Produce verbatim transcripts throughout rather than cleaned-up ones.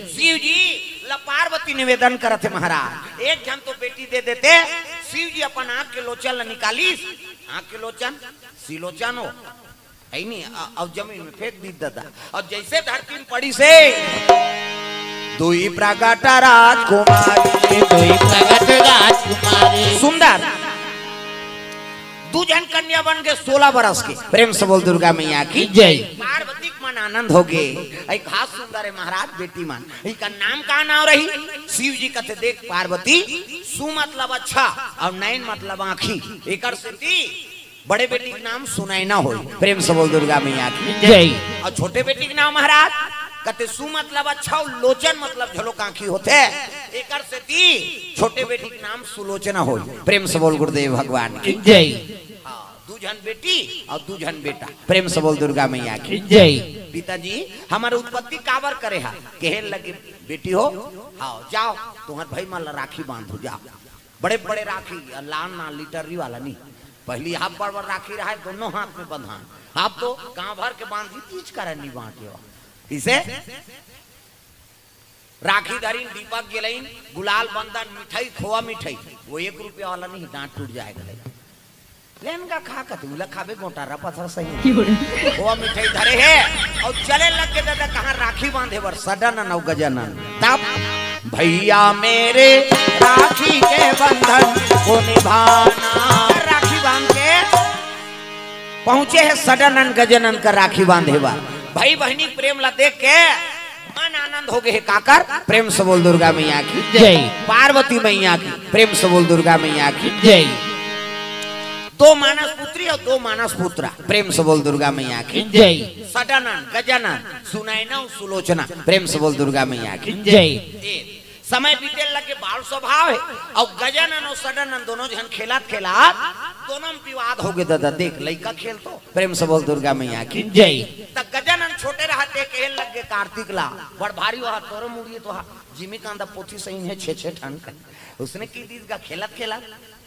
शिव जी ला पार्वती निवेदन करत हे महाराज, एक झन तो बेटी दे देते। शिव जी अपन आंख के लोचन ला निकालिस, आंख के लोचन, सिलोचन हो, है नी, अ-, अब जमीन में फेंक दी दादा। अब जैसे धरती में पड़ी से दुई प्रगट राजकुमारी, दुई प्रगट राजकुमारी। सुंदर, दू झन कन्या बन के सोलह बरस के। प्रेम से बोल दुर्गा मैया की जय। पार्वती के मन आनंद हो गे। अई खास सुंदर हे महाराज बेटी मन। इकर नाम का नाम रही? शिव जी कथे, देख पार्वती, सु मतलब अच्छा और नैन मतलब आँखी। एकर सेती बड़े बेटी के नाम सुनैना होय। प्रेम से बोल दुर्गा मैया की जय। और छोटे बेटी के नाम महाराज कथे, सु मतलब अच्छा और लोचन मतलब झलोक आँखी होथे। एकर सेती छोटे बेटी के नाम सुलोचना होय। प्रेम से बोल गुरुदेव भगवान की जय। हाँ, दू झन बेटी और दू झन बेटा। प्रेम से बोल दुर्गा मैया की जय। पिताजी, हमर उत्पत्ति काबर करे हा? कहे लगे, बेटी हो, आओ, जाओ, तुम्हार भाई मन ला राखी बांधो, जाओ। बड़े बड़े राखी, लान ना, लिटरी वाला नहीं। पहली हाफ बड़ बड़ राखी रहा, दोनों हाथ में बंधा। आप तो गांव भर के बांधी, तीज करन नहीं बांटे हो। इसे राखी धरिन, दीपक जलइन, गुलाल बंदन, मिठाई, खोवा मिठाई, वो एक रुपया वाला नहीं, दांत टूट जाएगा। लेन का खा कते, उला खाबे गोटारा पथरा सही। खोवा मिठाई धरे हे और चले लग के दादा कहाँ राखी बांधे बर, सडानन और गजानन। तब भैया मेरे राखी के बंधन को निभाना। राखी बांध के पहुंचे हे सडानन गजानन का राखी बांधे बर। भाई बहनी के प्रेम ला देख के मन आनंद हो गे हे। काकर? प्रेम से बोल दुर्गा मैया की जय। पार्वती मैया की। प्रेम से बोल दुर्गा मैया की जय। दो मानस पुत्री और दो मानस पुत्रा। प्रेम से बोल दुर्गा मैया की जय। सडानन, गजानन, सुनैना और सुलोचना। प्रेम से बोल दुर्गा मैया की जय। ए, समय बीते लगे, बाल स्वभाव हे। और गजानन और सडानन दोनों झन खेलत खेलत दोनों में विवाद हो गे। दादा देख, लइका खेल तो। प्रेम से बोल दुर्गा मैया की जय। त गजानन छोटे रहते कहे लग गे कार्तिक ला, बड़ भारी वहा तोरो मुड़िए तो हा, जिमी कांदा पोथी सही है छे छे ठन का। उसने की दीस गा खेलत खेलत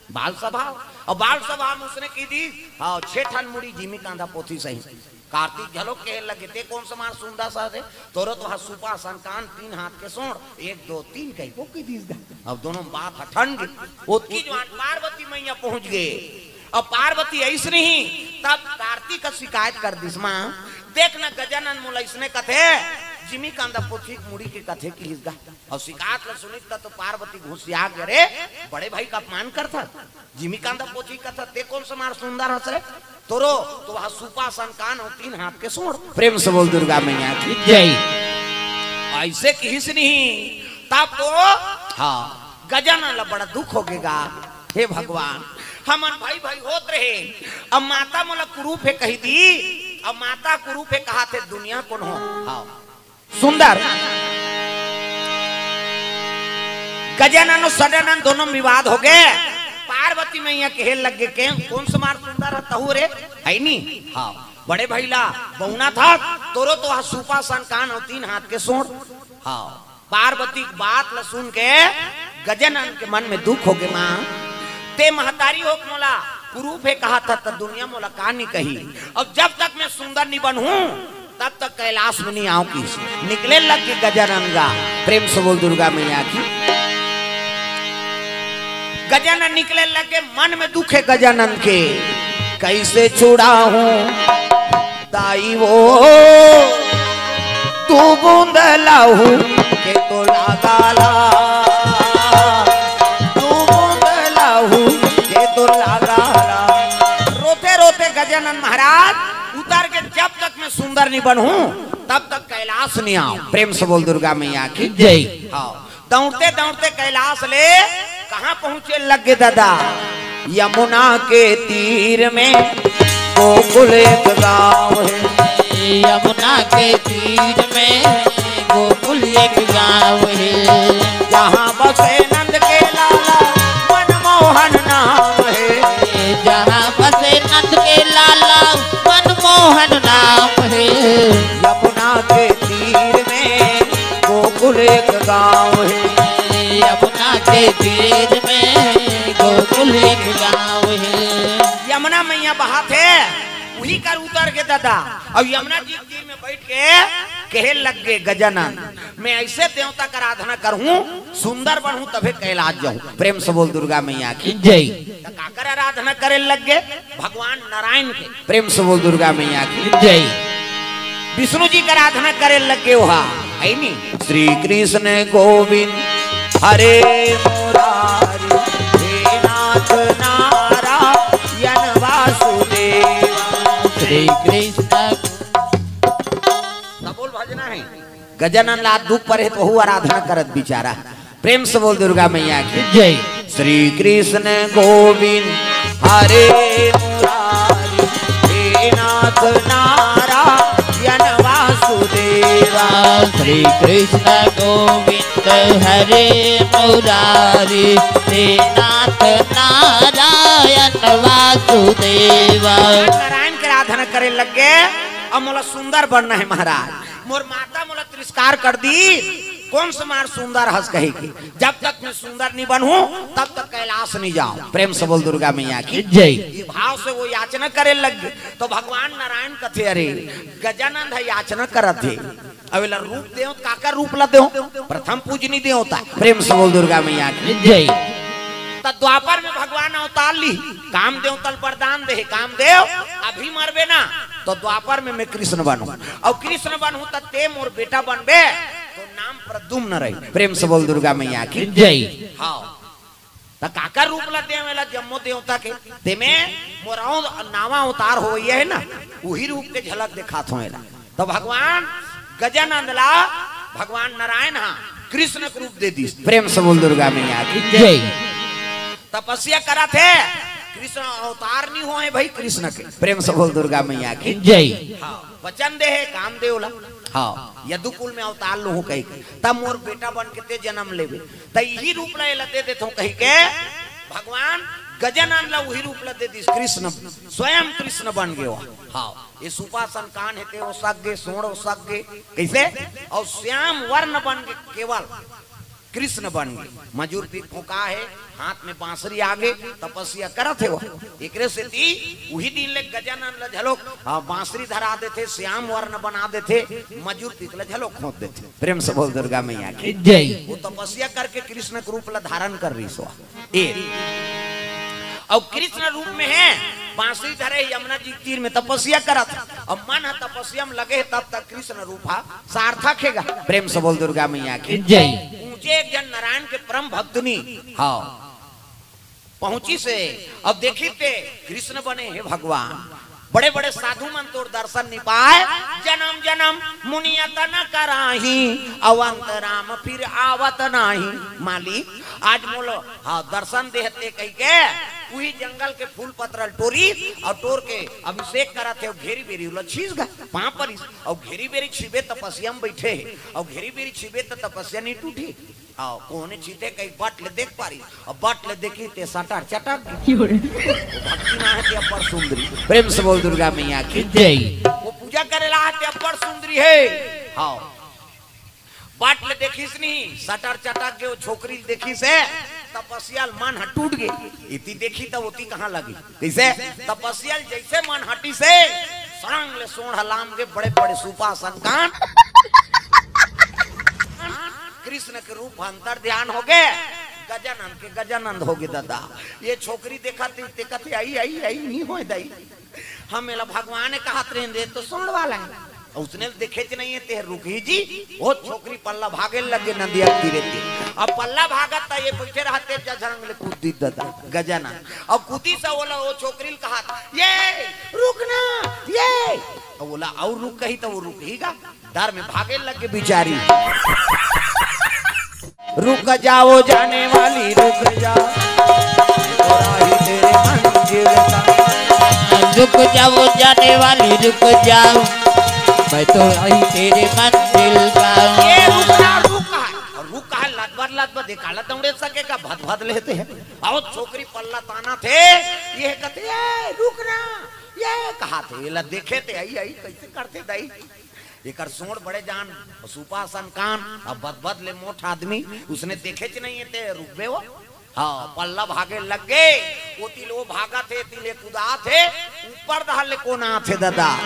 बाल सभा, और बाल सभा में उसने की दीस, हाँ, छे ठन मुड़ी जिमी कांदा पोथी सही। कार्तिक झलो कहे लगे, ते कौन समार सुंदर सा रे, तोरो तो हा सुपा सन कान, तीन हाथ के सोंड़, एक दो तीन कही को की दीस गा। अब दोनों में बात हठन गे। ओतकी जवान पार्वती मैया पहुंच गे। अब पार्वती ऐसने ही तब कार्तिक का शिकायत कर दिस, माँ, देख न गजानन मोला इसने कथे, जिमी कांदा पोथी के मुड़ी के कथे किहिस गा। और शिकायत ला सुनिस त तो पार्वती घुसिया गे, अरे बड़े भाई का अपमान करथा, जिमी कांदा पोथी कथा, ते कौन समार सुंदर हस रे? तोरो तो वह सुपा सन कान और तीन हाथ के सोंड़। प्रेम से बोल दुर्गा मैया की जय। ऐसे किहिस नहीं, तब तो हाँ, गजानन ला बड़ा दुख हो गेगा। हे भगवान, हमन भाई भाई होत रहे, अब माता मोला कुरूप हे कही दी, अब माता कुरूप हे कहा थे दुनिया कौन हो? हाँ। सुंदर, गजानन और सडानन दोनों में विवाद हो गे। पार्वती मैया कहे लग गे, के कौन समार सुंदर है तहू रे, है नी? हाँ, बड़े भाई ला बउना था, तोरो तो हा सुपा सन कान और तीन हाथ के सोंड़। हाँ, पार्वती की बात ला सुन के गजानन के मन में दुख हो गे, माँ, ते महतारी हो के मोला कुरूप हे कहा था, त दुनिया मोला का नी कही। अब जब तक मैं सुंदर नी बनहूँ, तब तक कैलाश में नी आऊं किस। निकले लग के गजानन गा, प्रेम से बोल दुर्गा मैया की। गजानन निकले लग के, मन में दुख हे गजानन के, कैसे छुड़ाऊं दाई वो, तू बूंद लाहू के तो लागाला, तू बूंद लाहू के तो लागाला। रोते रोते गजानन महाराज उतर के, जब तक मैं सुंदर नहीं बनूं, तब तक कैलाश नहीं आऊं। प्रेम से बोल दुर्गा मैया की जय। हाँ, दौड़ते दौड़ते कैलाश ले कहाँ पहुंचे लग गे दादा? यमुना के तीर में गोकुल एक गांव है। यमुना के तीर में गोकुल एक गांव है। जहाँ बसे नंद के लाला मनमोहन नाम है। जहाँ बसे नंद के लाला मनमोहन नाम है। यमुना के तीर में गोकुल एक गांव है। यमुना के तीर में गोकुल एक गांव है। यमुना मैया बहाथे, उही कर उतर गे दादा। और यमुना जी के तीर में बैठ के कहे लग गे गजानन, मैं ऐसे देवता का आराधना करहूं, सुंदर बनहूं तभे कैलाश जाहूं। प्रेम से बोल दुर्गा मैया की। जय। त काकर आराधना करे लग गे? भगवान नारायण के। प्रेम से बोल दुर्गा मैया की। जय। विष्णु जी का आराधना करे लग गे, वहा है नी, श्री कृष्ण गोविंद हरे मुरारी, हे नाथ नारायण वासुदेव। श्री कृष्ण। सब बोल भजना है। गजानन ला दुख परे तो हु आराधना करत बिचारा। प्रेम से बोल दुर्गा मैया की। जय। श्री कृष्ण गोविंद हरे मुरारी, हे नाथ नारायण वासुदेवा। श्री कृष्ण गोविंद हरे मुरारी, हे नाथ नारायण वासुदेवा। नारायण के आराधना करे लग गे, अब मोला सुंदर बनना है महाराज। मोर माता मोला तिरस्कार कर दी, कोन से मार सुंदर हस कहे की। जब तक मैं सुंदर नहीं बनहूं, तब तक कैलाश नहीं जाऊं। प्रेम से बोल दुर्गा मैया की। जय। ये भाव से वो याचना करे लग गे, तो भगवान नारायण कथे, अरे गजानन ह याचना करत हे, अब एला रूप देव, काकर रूप ला देव? प्रथम पूजनी देवता। प्रेम से बोल दुर्गा मैया की। जय। त द्वापर में भगवान अवतार ली, कामदेव तल वरदान दे, कामदेव अभी मरबे ना, तो द्वापर में मैं कृष्ण बनहूं, और कृष्ण बनहूं त ते मोर बेटा बनबे, तो नाम प्रद्युम्न रही। प्रेम से बोल दुर्गा मैया की। जय। हाँ। त काकर रूप ला देव एला जम्मो देवता के? तेमे मोर अउ नावा अवतार होवइया है ना, उही रूप के झलक देखात हों एला। त भगवान गजानंद ला भगवान नारायण हा कृष्ण के रूप दे दिस। प्रेम से बोल दुर्गा मैया की। जय। तपस्या करत हे, कृष्ण अवतार नहीं होए भाई कृष्ण के। प्रेम से बोल दुर्गा मैया की। जय। हाँ, वचन दे हे कामदेव ला। हाँ, यदुकुल में अवतार लूहूं कही के, तब मोर बेटा बन के ते जन्म लेबे, त इही रूप ला एला दे देथों कही के भगवान गजानन ला उही रूप ला दे दिस। कृष्ण स्वयं कृष्ण बन गे। हाँ, ये सुपासन कान हे ते ओसक गे, सोंड़ ओसक गे, कैसे? और श्याम वर्ण बन गे केवल। कृष्ण बन गे। मजूर पीक फोंका हे, हाथ में बांसुरी आगे, तपस्या करत हे वो। एकरे सेती उही दिन ले गजानन ल झलोक, हाँ, बांसुरी धरा देथे, श्याम वर्ण बना देथे, मजूर पीक ल झलोक खोंद देथे। प्रेम से बोल दुर्गा मैया की। जय। वो तपस्या करके कृष्ण के रूप ल धारण कर रहिस वो। ए। अउ कृष्ण रूप में हे, बांसुरी धरे यमुना जी के तीर में तपस्या करत हे। अउ मन ह तपस्या में लगे हे, तब तक कृष्ण रूप ह सार्थक हेगा। प्रेम से बोल दुर्गा मैया की। जय। ऊंचे एक जन नारायण के परम भक्तनी, हाँ, पहुंचिस हे। अब देखिस ते कृष्ण बने हे भगवान। बड़े बड़े साधु मन तोर दर्शन नहीं पाए, जन्म जन्म मुनि यतन कराही, अवंत राम फिर आवत नाही। मालिक, आज मोला, हाँ, दर्शन देहते कही के, उही जंगल के फूल पतरल टोरिस अउ टोर के अभिषेक करत हे, अउ घेरी बेरी उला छीस गा, पांव परिस, अउ घेरी बेरी छिबे तपस्या में बैठे हे, अउ घेरी बेरी छिबे त तपस्या नहीं टूटी। अउ कोने छीते कही बट ले देख पारी, अउ बट ले देखी ते सटर चटक गे। योरे। वो भक्ति ना हे ते अब्बड़ सुंदरी। प्रेम से बोल दुर्गा मैया की। जय। वो पूजा करे ला हे ते अब्बड़ सुंदरी हे। हाँ। बट ले देखिस नहीं, सटर चटक गे, वो छोकरी ल देखिस हे, तपस्या ल मन ह टूट गे। इति देखी त ओती कहाँ लगी? कैसे? तपस्या ल जैसे मन हटिस हे, सड़ंग ले सोंड़ ह लाम गे, बड़े बड़े सुपासन कान। कृष्ण के रूप अंतर ध्यान हो गे, गजानंद के गजानंद हो गे दादा। ये छोकरी देखत हे, ते कथे, "आई, आई, आई, नहीं होय दाई।" हम एला भगवान कहत रहेन रे, तो सोंड़ वाला हे। उसने देखेच नहीं हे, ते रुकही जी, वो छोकरी पल्ला भागे लगे नदिया तीरे ते। अब पल्ला भागत त ये बैठे रहते, जझरंग ले कूद दिस दादा, गजानन। अब कूदिस ओला, वो छोकरी ल कहत, "ये, रुक ना, ये।" अब ओला, "और रुक," कही त वो रुकही गा। डर में भागे लगे बिचारी। रुक जाओ जाने वाली, रुक जाओ, मैं तो राही तेरे मंजिल का। रुक जाओ जाने वाली, रुक जाओ, मैं तो राही तेरे मंजिल का। ये रुक ना, रुक कहा है। और रुक कहा है, लदबर, लदबर, देखाला दौड़े सके का, भद, भद लेते हैं। आओ छोकरी पल्ला तानथे, ये कहते, "ए, रुक ना, ये कहा थे, ये ला देखे थे, आई, आई, कैसे करते दाई?" एकर सोंड़ बड़े जान, सुपासन कान, अब बदबद ले मोठ आदमी, उसने देखेच नहीं हे ते रुकबे वो। हाँ, पल्ला भागे लग गे, ओती ले वो भागत हे, एती ले कुदात हे, ऊपर डहर ले कोन आत हे दादा।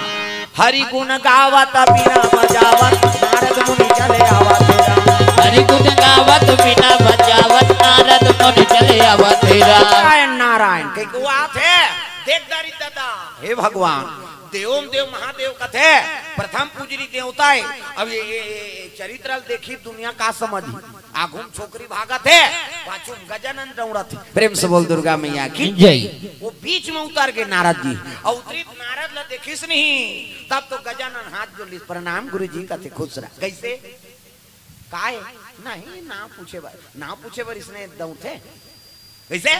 हरि गुण गावत बीना बजावत नारद मुनि चले आवत हे राम। हरि गुण गावत बीना बजावत नारद मुनि चले आवत हे राम। नारायण नारायण कहिके वो आत हे। देख दारी दादा, हे भगवान, देवों में देव महादेव कथे, प्रथम पूजनी देवता हे। अब ये, ये, ये चरित्र ल देखी दुनिया का समझ। आगू म छोकरी भागत हे, पाछू म गजानन दौड़त हे। प्रेम से बोल दुर्गा मैया की जय। वो बीच में उतर गे नारद जी, अउ उतरिस नारद ला देखिस नहीं, तब तो गजानन हाथ जोड़ लिस, "प्रणाम गुरु जी," कथे, "खुश रह।" कइसे? काय? नहीं, नाव पूछे बर, नाव पूछे बर इसने दौड़थे। कइसे?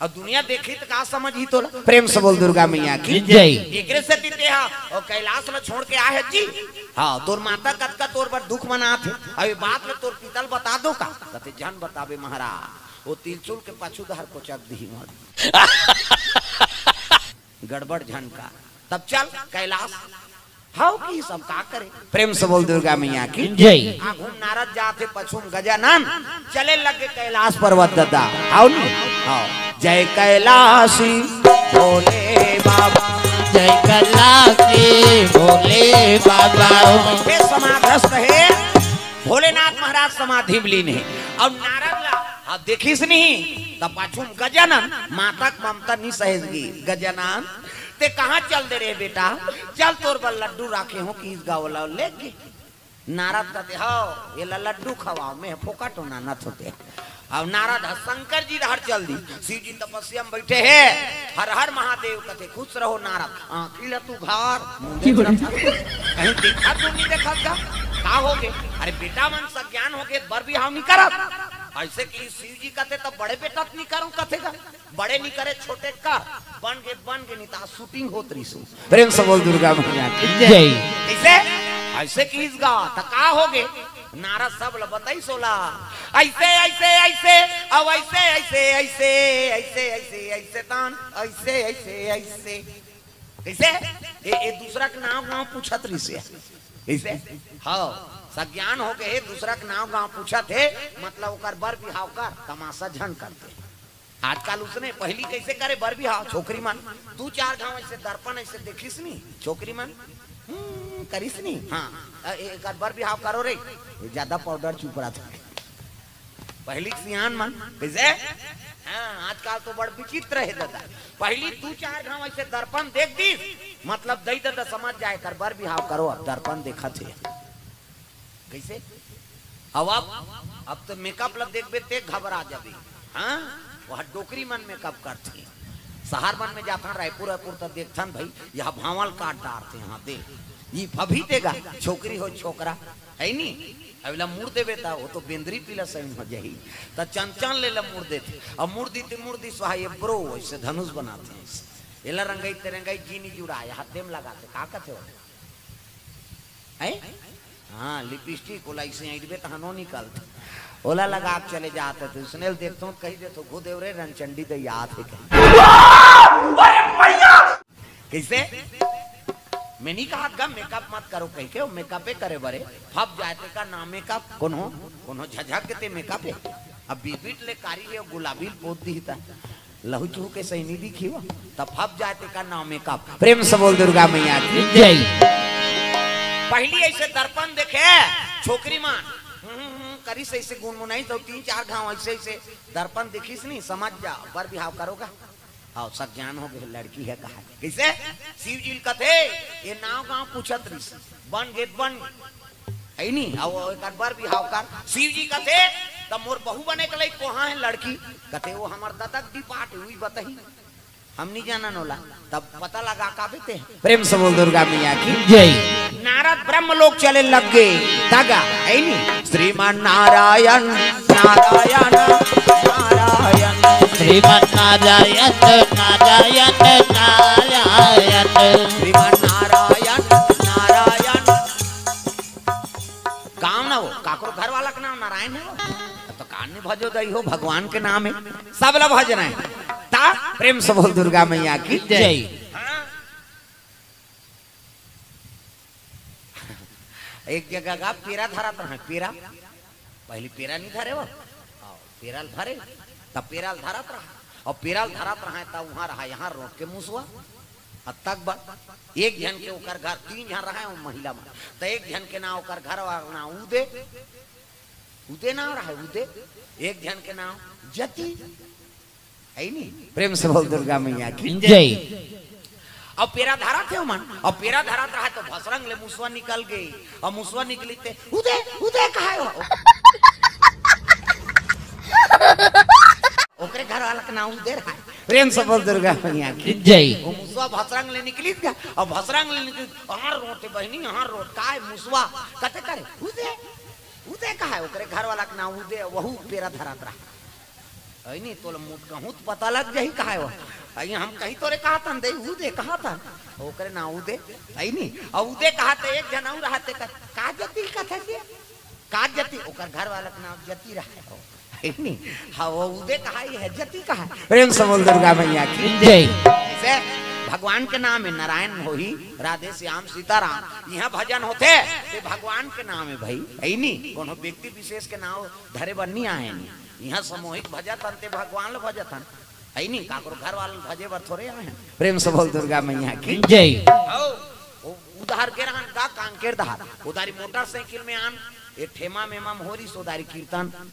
अउ दुनिया देखही त का समझही तोला? प्रेम से बोल दुर्गा मैया की जय। एकरे सेती तेहा अउ कैलाश ल छोड़ के आहे जी। हाँ, तोर माता कतका तोर बर दुख मनात हे। अब ये बात ल तोर पिता ल बता दो का? कथे, "झन बताबे महाराज, वो तिलचुल के पाछू डहर कोचक दिही मोला।" गड़बड़ झन का। तब चल कैलाश। हव कि सब का करे? प्रेम से बोल दुर्गा मैया की जय। आगू म नारद जात हे, पछू म गजानन, चले लगे कैलाश पर्वत दादा। हव नी? हव। जय कैलाशी भोले बाबा। जय कैलाशी भोले बाबा। हे समाधस्थ हे, भोलेनाथ महाराज समाधि म लीन हे। अउ नारद ला, अब देखिस नहीं, त पाछू म गजानन, माता के ममता नी सहेज गे। गजानन, ते कहाँ चल दे रे बेटा? चल तोर बर लड्डू राखे हों, किहिस गा ओला लेगे। नारद कथे, "हव, एला लड्डू खवाव, मैं फोकट म नानत हों ते।" अब नारद ह शंकर जी डहर चल दिस। शिव जी तपस्या म बइठे हे, "हर हर महादेव," कथे, "खुश रहो नारद।" आँखी ला तू घर, मुंह देख रहा था। कहीं देखा तो नहीं देखा था? का हो गे? अरे बेटा मन सज्ञान हो गे, बर बिहाव नहीं करत। अइसे कि शिव जी कथे त बड़े बेटा त नहीं करूँ कथे गा। बड़े नी करे, छोटे कर। बन गे, बन गे, नी त shooting होत रहिस। प्रेम से बोल दुर्गा मैया की जय। कइसे? अइसे किहिस गा, त का हो गे? नारद सब ल बताइस ओला। अइसे, अइसे, अइसे, अउ अइसे, अइसे, अइसे, अइसे, अइसे, अइसे तान, अइसे, अइसे, अइसे। कइसे? ए, ए दूसरा के नाव, नाव पूछत रहिस हे। कइसे? हव, सज्ञान हो गे, दूसरा के नाव, गाँव पूछत हे, मतलब ओकर बर बिहाव कर, तमाशा झन करते। आजकल उसने, पहिली कइसे करे बर बिहाव, छोकरी मन दू चार घांव अइसे दर्पण अइसे देखिस नी, छोकरी मन, "हम्म," करिस नी, "हाँ, अ, ए-, एकर बर बिहाव करो रे, ये ज्यादा पाउडर चुपरा था।" पहिली के सियान मन, कइसे? हाँ, आजकल तो बड़ विचित्र हे दादा। पहिली दू चार घांव अइसे दर्पण देख दिस, मतलब दई ददा समझ जाए, "एकर बर बिहाव करो, अब दर्पण देखत हे।" कइसे? अब, अब, अब तो makeup ल देखबे ते घबरा जाबे। हाँ? वह डोकरी मन makeup करथे। शहर मन में जाथन, रायपुर, रायपुर त देखथन भाई, यह भांवल काट डारथे। हाँ, देख, ये फभी देगा, छोकरी हो छोकरा, हे नी? अब एला मुड़ देबे त वो तो बेंदरी पीला सही हो जाही। त चंचन ले ला मुड़ देथे। अब मुड़ दी ते मुड़ दी, स्वाहा ये bro, अइसे धनुष बनाथे। एला रंगई ते रंगई जी नी जुड़ाय, हाथे म लगाथे, का कथे हो? हैं? हाँ, lipstick, ओला अइसे अइंटबे तहन ओ निकलथे। ओला लगा के चले जात हे, त उसने ल देखथों, कहि देथों, "गुदेव रे, रंगचंडी दई आत हे," कहि। कइसे? मैं नी कहत गा, makeup मत करो कहिके, वो makeup ए करे बरे, फब जाए ते का ना makeup, कोनो, कोनो झझक के ते makeup हे। अब बीबीट ले कारी हे, गुलाबी ल पोत दिही त। लहू चूहू के सही नी दिखी वो, त फब जाए ते का नाव makeup। प्रेम से बोल दुर्गा मैया की जय। पहिली अइसे दर्पण देखे छोकरी मन, हम्म, हम्म, हम्म, करिस अइसे गुनगुनाइस, त तीन चार घांव अइसे, अइसे दर्पण देखिस नी, समझ जा, बर बिहाव करो गा। अउ सज्ञान हो गे, लड़की हे कहा। कइसे? शिव जी ल कथे, ये नाव गांव पूछत रहिस, बन गे, बन गे। हे नी, अउ एकर बर बिहाव कर। शिव जी कथे, "त मोर बहू बने के लइक कोहाँ हे लड़की?" कथे, "वो हमर ददा के डिपाट हे, उही बताही। हम नी जानन ओला।" तब पता लगा का बेटे। प्रेम से बोल दुर्गा मैया की जय। नारद ब्रह्म लोक चले लग गे। तगा, हे नी? श्रीमन नारायण, नारायण, नारायण। श्रीमन नारायण, नारायण, नारायण। श्रीमन नारायण, नारायण। गाँव ना हो, काकरो घर वाला के नाम नारायण हे वो। त कान नी भजो दई हो, भगवान के नाम हे, सब ला भजना हे। ता प्रेम से बोल दुर्गा मैया की जय। हाँ। एक जगह गा पेरा धरत रहे, पेरा। पहिली पेरा नी धरे वो। हाँ, पेरा ल धरे, त पेरा ल धरत रहे। अउ पेरा ल धरत रहे, त उहाँ रहा, यहाँ रोक के मुसवा। अब तक बा, एक झन के ओकर घर, तीन झन रहे वो महिला मन, त एक झन के नाव, ओकर घर वाला नाव उदे, उदे नाव रहे, उदे। एक झन के नाव जती, है नी? प्रेम से बोल दुर्गा मैया की। जय। अब पेरा धरत हे ओमन, अब पेरा धरत रहा तो भसरंग ले मुसवा निकल गे। अब मुसवा निकली ते, उदे, उदे कहाय हो? ओकरे घर वाला के नाव उदे रहा। प्रेम से बोल दुर्गा मैया की। जय। वो मुसवा भसरंग ले निकली गया, अब भसरंग ले निकली, यहाँ रोते बहिनी, यहाँ रोत, काय मुसवा, कते करे, उदे, उदे कहाय? ओकरे घर वाला के नाव उदे, वहू पेरा धरत रहा। है नी, तोला मोटकहूँ त पता लग जाही कहाय वो। अई हम कही तोरे कहा तन दे, उदे कहा तन। ओकरे नाव उदे, है नी? अउ उदे कहा त एक झन अउ रहा ते का, का जती कथे के? का जती? ओकर घर वाला के नाव जती रहा हो। है नी? हाँ, वो उदे कहा, ये है जती कहा। प्रेम से बोल दुर्गा मैया की। जय। जैसे भगवान के नाम हे, नारायण होही, राधे श्याम सीताराम। यहाँ भजन होथे, ते भगवान के नाम हे भाई, है नी? कोनो व्यक्ति विशेष के नाव धरे बर नी आए नी। यहाँ सामूहिक भजत हन ते भगवान ल भजत हन, है नी? काकरो घर वाला ल भजे बर थोरे आए हन। प्रेम से बोल दुर्गा मैया की। जय। हौ, वो उधार गे रहन का कांकेर धार, उधारी मोटरसाइकिल में आन, ए ठेमा मेमा म होरिस उधारी कीर्तन,